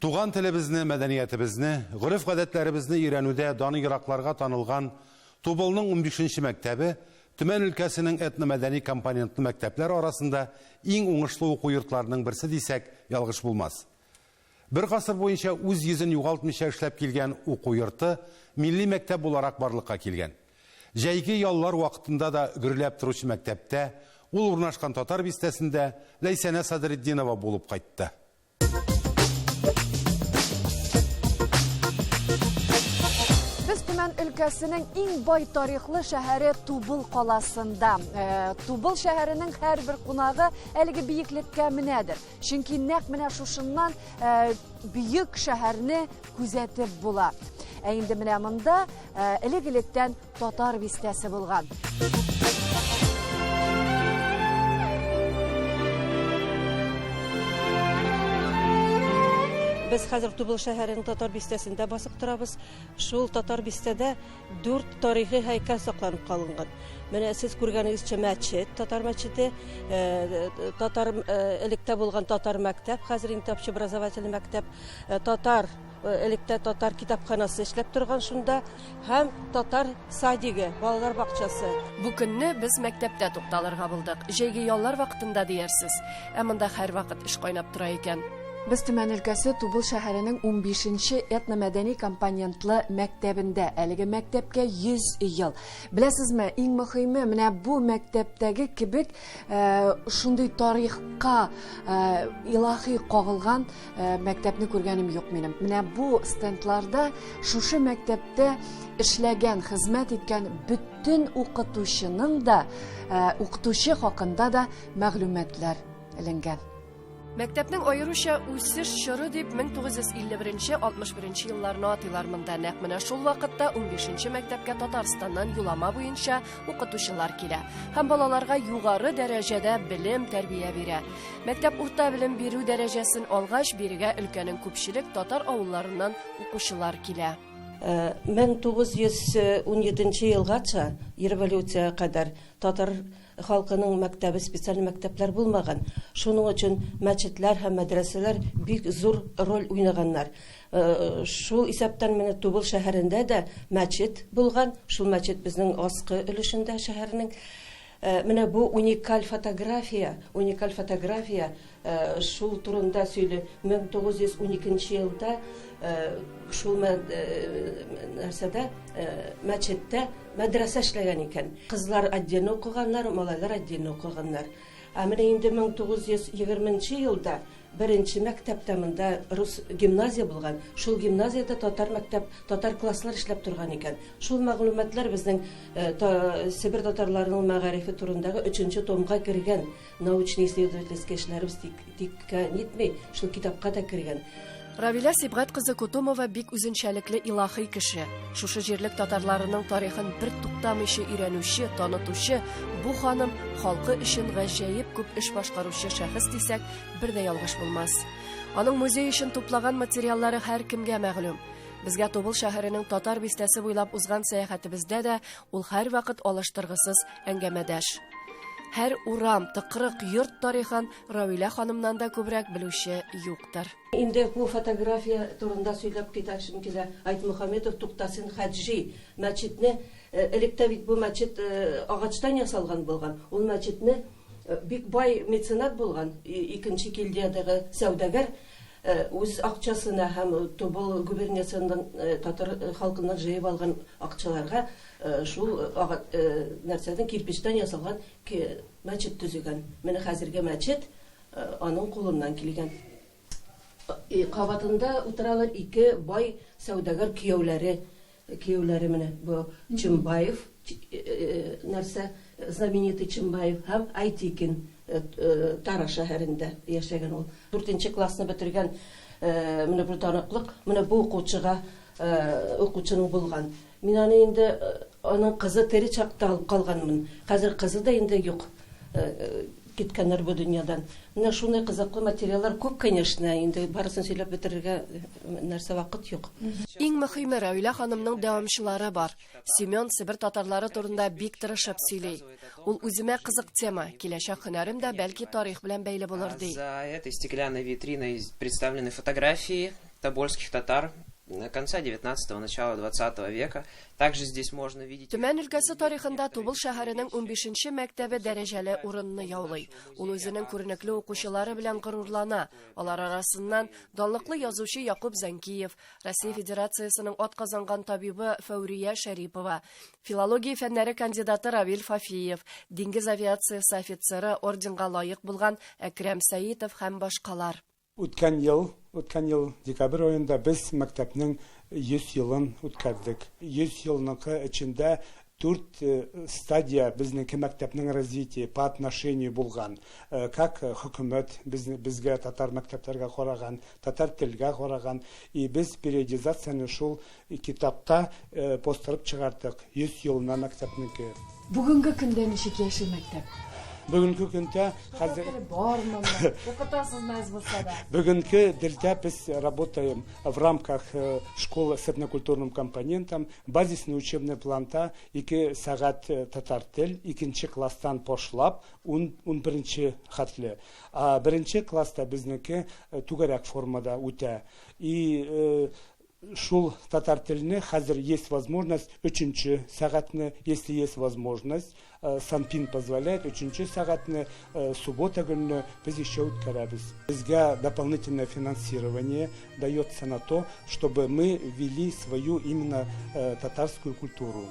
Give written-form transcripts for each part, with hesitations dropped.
Туган телебезне, мәдәниятебезне, гореф-гадәтләребезне өйрәнүдә даны еракларга танылган Тубылның унбишенче мәктәбе Төмән өлкәсенең этномәдәни компонентлы мәктәпләр арасында иң уңышлы уку йортларының берсе дисәк, ялгыш булмас. Бер гасыр буенча үз йөзен югалтмыйча эшләп килгән уку йорты милли мәктәп буларак барлыкка килгән. Җәйге яллар вакытында да гөрләп торучы мәктәптә, ул урнашкан татар бистәсендә Ләйсәнә Садретдинова булып кайтты. Без Төмән өлкәсенең иң бай тарихлы шәһәре Тубыл каласында. Э, Тубыл шәһәренең һәрбер кунагы әлеге биеклеккә менәдер. Чөнки нәкъ менә шушыннан э, бөек шәһәрне күзәтеп була. Ә инде менә монда э, элек-электән татар бистәсе булган. Без хәзер Тубыл шәһәренең татар бистәсендә басып торабыз. Шул татар бистәдә дүрт тарихи һәйкәл сакланып калынган. Менә сез күргәнегезчә мәчет, татар мәчете, э, татар э, электә булган татар мәктәп, хәзер инде общеобразовательный мәктәп, э, татар электә татар китапханасы эшләп торган шунда һәм татар садигы, балалар бакчасы. Бу көнне без мәктәптә тукталырга булдык. Җәйге яллар вакытында диярсез. Ә монда һәрвакыт эш кайнап тора икән. Без Төмән өлкәсе Тубыл шәһәренең унбишенче этномәдәни компонентлы мәктәбендә. Әлеге мәктәпкә 100 ел. Беләсезме, иң мөхиме, менә бу мәктәптәге кебек э, шундый тарихка э, илаһи кагылган э, мәктәпне күргәнем юк минем. Менә бу стендларда шушы мәктәптә эшләгән, хезмәт иткән бөтен укытучының да, укытучы хакында да мәгълүматлар эленгән. Мәктәпнең аеруча үсеш чоры дип 1951-61 елларны атыйлар монда. Нәкъ менә шул вакытта 15 мәктәпкә Татарстаннан юлама буенча укытучылар килә һәм балаларга югары дәрәҗәдә белем, тәрбия бирә. Мәктәп урта белем бирү дәрәҗәсен алгач, бирегә өлкәнең күпчелек татар авылларыннан укучылар килә. 1917 елгача, революциягә кадәр, татар Халкының мәктәбе, специаль мәктәпләр булмаган. Шуның өчен мәчетләр һәм мәдрәсәләр бик зур роль уйнаганнар. Шул исәптән менә Тубыл шәһәрендә дә мәчет булган. Шул мәчет безнең аскы өлешендә шәһәрнең. Менә бу уникаль фотография, уникаль фотография Шул турында сөйли. 1912 елда шул нәрсәдә мәчеттә мәдрәсә эшләгән икән. Кызлар отдельно укыганнар, малайлар отдельно укыганнар. Ә менә инде 1920 елда беренче мәктәптә монда рус гимназия булган. Шул гимназиядә татар мәктәп, татар класслар эшләп торган икән. Шул мәгълүматлар безнең Себер татарларының мәгарифе турындагы өченче томга кергән. Научно-исследовательский эшләребез тик, тиккә нитми, шул китапка да кергән. Равилә Сибгать кызы Кутумова бик үзенчәлекле илаһи кеше. Шушы җирлек татарларының тарихын бер туктамыйча өйрәнүче, танытучы бу ханым халкы өчен гаҗәеп күп эш башкаручы шәхес дисәк, бер дә ялгыш булмас. Аның музей өчен туплаган материаллары һәркемгә мәгълүм. Безгә Тубыл шәһәренең татар бистәсе буйлап узган сәяхәтебездә дә ул һәрвакыт алыштыргысыз әңгәмәдәш. Һәр урам, тыкрык, йорт тарихын Равилә ханымнан да күбрәк белүче юктыр. Инде бу фотография турында сөйләп китәсем килә. Айтмөхәммәтов Туктасин Хаҗи мәчетне, электә бит бу мәчет агачтан ясалган булган, ул мәчетне бик бай меценат булган, икенче гильдиядәге сәүдәгәр үз акчасына һәм Тубыл губерниясеннән татар халкыннан җыеп алган акчаларга Шул нәрсәдән, кирпечтән ясалган мәчет төзегән. Менә хәзерге мәчет аның кулыннан килгән. Кабатында утыралар ике бай сәүдәгәр кияүләре. Кияүләре менә бу Чембаев, нәрсә, знаменитый Чембаев һәм Айтикин Тара шәһәрендә яшәгән ул. Дүртенче классны бетергән менә бу таныклык менә бу укучыга укучының булган. Мин аны инде аның кызы тере чакта алып калганмын. Хәзер кызы да инде юк. Киткәннәр бу дөньядан. Менә шундый кызыклы материаллар күп, конечно, инде барысын сөйләп бетерергә нәрсә вакыт юк. Иң мөхиме, Равилә ханымның дәвамчылары бар. Семен Себер татарлары турында бик тырышып сөйли. Ул үземә кызык тема, киләчәк һөнәрем дә бәлки тарих белән бәйле булыр, ди. За этой стеклянной витриной представлены фотографии. Тобольских татар конца 19-го, начала 20 века. Также здесь можно видеть... Төмән өлкәсе тарихында Тубыл шәһәренең 15нче мәктәбе дәрәҗәле урынны яулый. Ул үзенең күренекле укучылары белән горурлана. Алар арасыннан данлыклы язучы Якуб Зәнкиев, Россия Федерациясенең атказанган табибы Фәүрия Шәрипова, филология фәннәре кандидаты Равил Фафиев, диңгез авиациясе офицеры, орденга лаек булган Әкрәм Сәитов һәм башкалар. Үткән ел, үткән ел декабрь аенда без мәктәпнең 100 елын үткәрдек. 100 елныкы эчендә дүрт стадия безнеке мәктәпнең развитие по отношению булган. Как хөкүмәт безгә, татар мәктәпләргә караган, татар телгә караган. И без периодизацияне шул китапта постырып чыгардык. 100 елына мәктәпнеке. Бүгенге көндә ничек яши мәктәп? Бүгенге көндә хәзер бармы? Укытасызмы әз булса да? Бүгенге телдә без работаем в рамках школы с этнокультурным компонентом. Базисный учебный планда 2 сәгать татар тел, 2 класстан башлап 11 хәтле. А 1 класста безнеке түгәрәк формада үтә. И шул татар телене хәзер есть возможность 3 сәгатьне, если есть возможность, Санпин позволяет, 3 сәгатьне суббота көнне без еще үткәрәбез. Безгә дополнительное финансирование дается на то, чтобы мы вели свою именно татарскую культуру.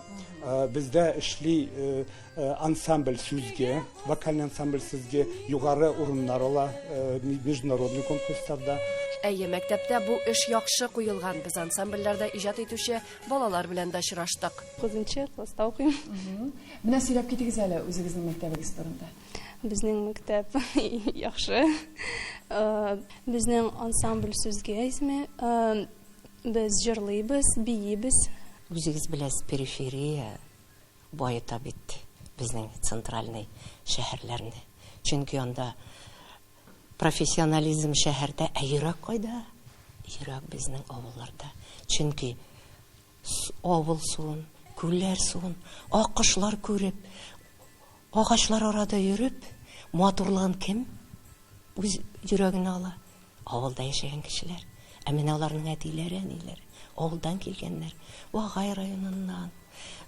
Бездә эшли ансамбль сүзгә, вокальный ансамбль сүзгә югары урыннар ала международный конкурсларда. Әйе, мәктәптә бу эш яхшы куелган. Без ансамбльләрдә иҗат итүче балалар белән дә очраштык. 9нчы класста укыйм. Менә сөйләп китегез әле үзегезнең мәктәбегез турында. Безнең мәктәп яхшы. Безнең ансамбль сүзгә исеме. Без җырлыйбыз, биибез. Үзегез беләсез, периферия баета бит безнең центральный шәһәрләрне. Чөнки анда профессионализм шәһәрдә, ә йөрәк кайда? Йөрәк безнең авылларда. Чөнки авыл суын, күлләр суын, аккошлар күреп, агачлар арада йөреп, матурлыгын кем үз йөрәгенә ала? Авылда яшәгән кешеләр. Ә менә аларның әтиләре, әниләре авылдан килгәннәр. Вагай районыннан.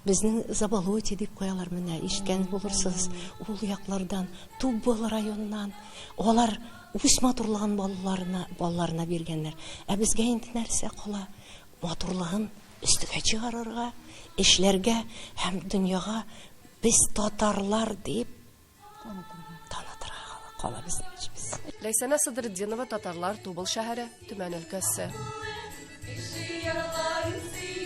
Безнең Заболотье дип куялар менә, ишеткән булырсыз, ул яклардан, Тубыл районыннан. Алар үз матурлыгын балаларына биргәннәр. Ә безгә инде нәрсә кала? Матурлыгын өстегә чыгарырга, эшләргә һәм дөньяга без татарлар дип танытырга кала безнең эшебез. Ләйсәнә Садретдинова, Татарлар, Тубыл шәһәре, Төмән өлкәсе.